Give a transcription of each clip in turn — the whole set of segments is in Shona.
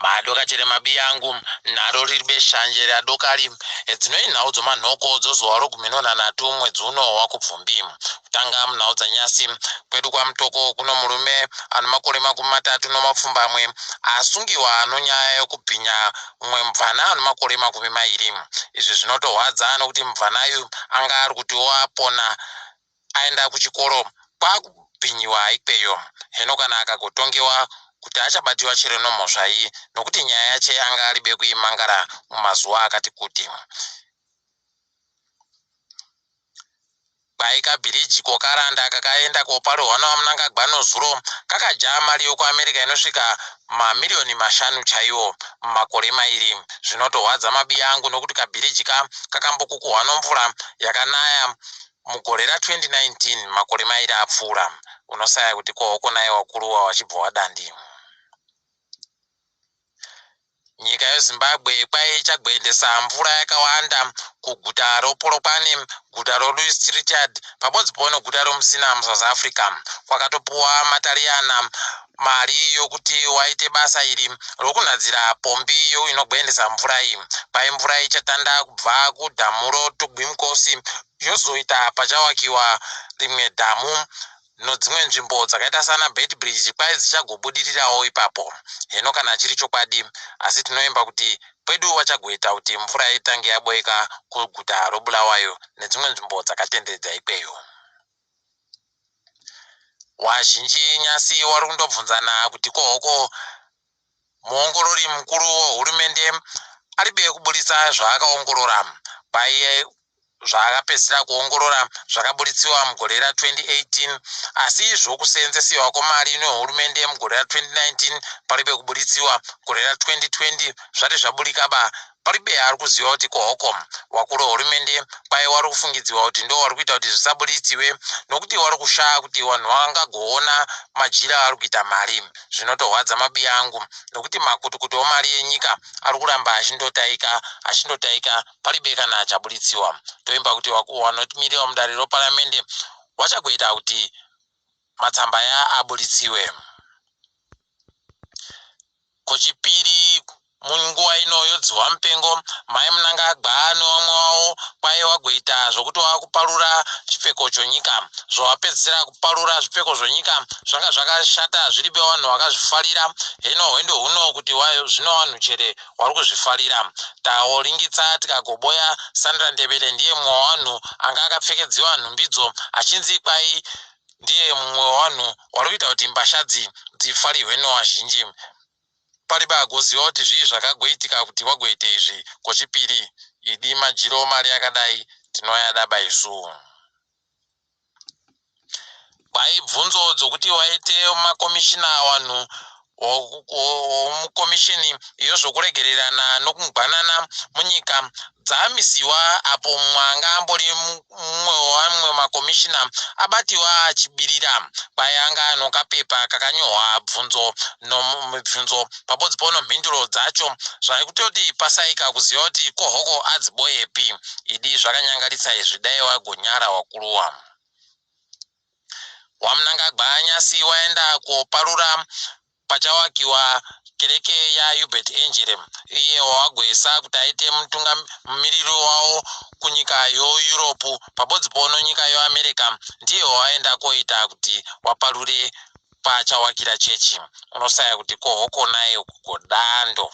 Madoka chere mabiyangu naro riri beshanje radokari dzinoi nhau dzomanhoko dzozuva rogumi nonhanhatu mwedzi uno wakubvumbi. Kutanga munhau dzanyasi kwedu kwaMutoko kuno murume ano makore 37 asungiwa nonyaya yokubhinya mumwe mubvana ano makore 20. Izvi zvinotorwadza nokuti mubvana uyu anga ari kutiwo apona aenda kuchikoro kwakubhinyiwa ikweyo. Hino kana akagotongewa kuti achabatiwa chero nomhosva iyi nokuti nyaya yache anga aribe kuimangara mumazuva akati kuti. Kwai kabhiriji kokaranda kakaenda koparurwa naVaMnangagwa nozuro kakadya mari yokuAmerica inosvika mamiriyoni mashanu chaiwo mumakore mairi. Zvinotorwadza mabiya angu nokuti kabhiriji ka kakambokukuhwa nomvura yakanaya mugore ra 2019 makore mairi apfuura. Unosaya kuti kohoko naye wakuruwa wachibva wadandi. Nyika yeZimbabwe kwai ichagoendesa mvura yakawanda kuguta roPolokwane, guta roLouis Trichardt pabodzipo neguta roMusina muSouth Africa. Kwakatopuwa maTariyana mari yokuti waite basa iri rokunhadzira pombi inogoendesa mvura iyi. Kwai mvura ichatanda kubva kudhamu roTugwimkosi yozoita pachawakiwa rimwe dhamu nodzimwe nzvimbo dzakaita sana Beitbridge kwai dzichagobudirirawo ipapo. Heno kana chiri chokwadi, asi tinoimba kuti kwedu vachagoita kuti mvura itange yaboeka kuguta roBulawayo nedzimwe nzvimbo dzakatenderedza ikweyo. Wazhinji nyasi wari kundobvunzana kuti kohoko muongorori mukuru wehurumende aribe kuburitsa zvaakaongorora kwai zvaakapedzisira kuongorora zvakaburitsiwa mugore ra2018 asi zvokuseenzesiwa kwemari nehurumende mugore ra2019 paribe kuburitsiwa gore ra2020 zvati zvaburika ba paribe ari kuziva kuti kohoko wakuru wehurumende kwai wari kufungidziwa kuti ndo wari kuita kuti zvisaburitsiwe nokuti wari kushaya kuti vanhu vangagoona majira ari kuita mari. Zvinotorwadza mabiya angu nokuti makutukutu omari yenyika ari kuramba achindotaika achindotaika paribe kana chaburitsiwa. Toimba kuti wanotimirira mudare roparamende wachagoita kuti matsamba aya aburitsiwe. Kochipiri munguva ino yodzihwa mupengo, Mai Mnangagwa nevamwe vavo kwai vagoita zvokuti vakuparura chipfeko chonyika. Zvavapedzisira kuparura zvipfeko zvonyika zvanga zvakashata zviribe vanhu vakazvifarira. Hino hwendo huno kuti zvino vanhu chere wari kuzvifarira. Taoringitsa tikagoboya Sandra Ndebele ndiye mumwe wavanhu anga akapfekedziwa nhumbidzo achinzi kwai ndiye mumwe wevanhu wari kuita kuti mbashadzi dzifarihwe nevazhinji. Paribe agoziva kuti zvii zvakagoitika kuti wagoite izvi kochipiri. Idi majiro mari yakadai tinoyadaba isu. Kwai bvunzo dzokuti waite makomishina wanhu womukomishini yozvokuregererana nokungwanana munyika dzamisiwa apo mumwe anga ambori mumwe wevamwe makomishina abatiwa achibirira. Kwai anga ano kapepa kakanyorwa bvunzo mibvunzo pabodzipo nomhinduro dzacho zvaikutoti pasaika kuziva kuti kohoko adziboyepi. Idi zvakanyangaritsa izvi dai wagonyara wakuruwa. WaMnangagwa nyasi waenda koparura pachawakiwa kereke yaUbert Angel iye wawagoisa kuti aite mutungamiriri wavo kunyika yoEurope pabodzipo nonyika yoAmerica ndiye wawaenda koita kuti waparure paachawakira chechi. Unosaya kuti kohoko naye kugodando.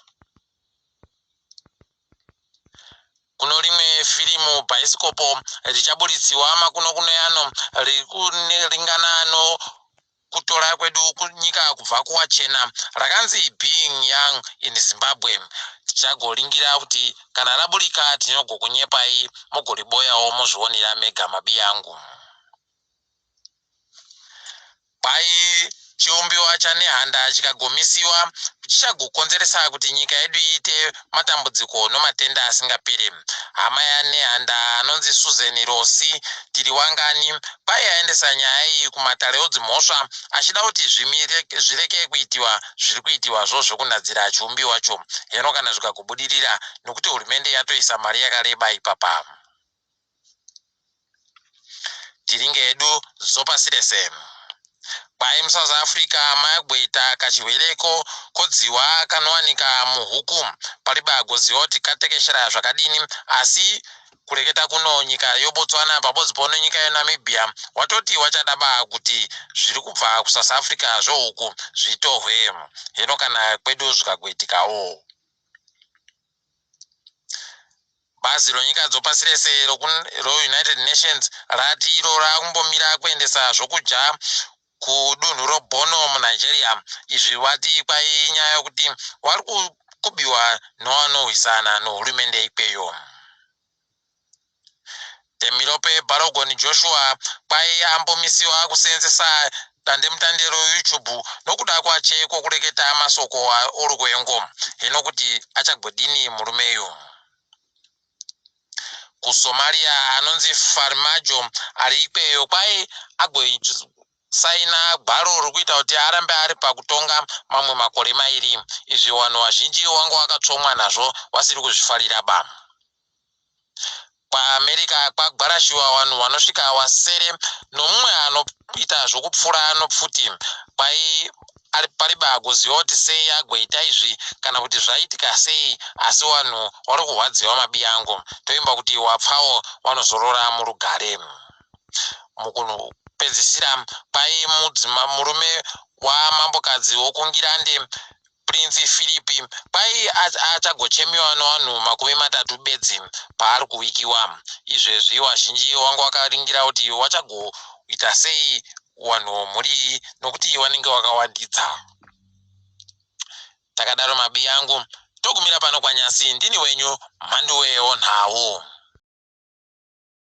Kuno rimwe firimu bhaisikopo richaburitsiwa makuno-kuno ano riri kuringana nokutora kwedu nyika kubva kuwachena rakanzi Being Young in Zimbabwe. Tichagoringira kuti kana raburika tinogokunyepai mugoriboyawo mozvionera mega mabiyangu. Kwai chiumbiwa chaNehanda chikagomisiwa chichagokonzeresa kuti nyika yedu iite matambudziko nomatenda asingapere. Hama yaNehanda anonzi Susan Rosi Tiriwangani kwai aendesa nyaya iyi kumatare odzimhosva achida kuti zvireke kuitiwa zviri kuitiwazvo zvokunhadzira chiumbiwacho. Heno kana zvikagobudirira nokuti hurumende yatoisa mari yakareba ipapa. Tiringe hedu zopasi rese. Kwai MuSouth Africa magoita kachirwere kodziwa kanowanika muhuku. Pariba goziva kuti katekeshera zvakadini, asi kureketa kuno nyika yoBotswana pabodzi pono nyika yeNamibia watoti wachadaba kuti zviri kubva kuSouth Africa zvohuku zvitohwe. Hino kana kwedu zvikagoitikawo. Bazi ronyika dzopasi rese roUnited Nations rati iro rakumbomira kuendesa zvokudya kudunhu roBorno muNigeria. Izvi vati kwainyaya yokuti vari kubiwa nevanorwisana nehurumende ikweyo. Temilope Balogun Joshua kwai ambomisiwa kuseenzesa dandemutande roYouTube nokuda kwache kwokureketa masoko orwengo. Hino kuti achagodini murumeyu? KuSomalia anonzi Farmajo ari ikweyo kwai agosaina gwaro rekuita kuti arambe ari pakutonga mamwe makore mairi. Izvi vanhu vazhinji wanga wakatsvomwa nazvo vasiri kuzvifarira ba. KwaAmerica kwagwarashiwa vanhu vanosvika wasere nomumwe anoita zvokupfura nopfuti. Kwai ari pariba agoziva kuti sei agoita izvi kana kuti zvaitika sei, asi vanhu vari kurwadziwa mabiyangu. Toimba kuti wapfawo wanozorora murugare. Mukupedzisira kwai mudzima murume wamambokadzi wokuNgirande Prince Philip kwai achagochemiwa nevanhu 30 bedzi paari kuwikiwa. Izvezvi vazhinji wanga wakaringira kuti wachagoita sei wanhu mhuri iyi nokuti wanenge wakawandidza. Takadaro mabi angu togumira pano kwanyasi ndini wenyu Mhanduwe wonhau.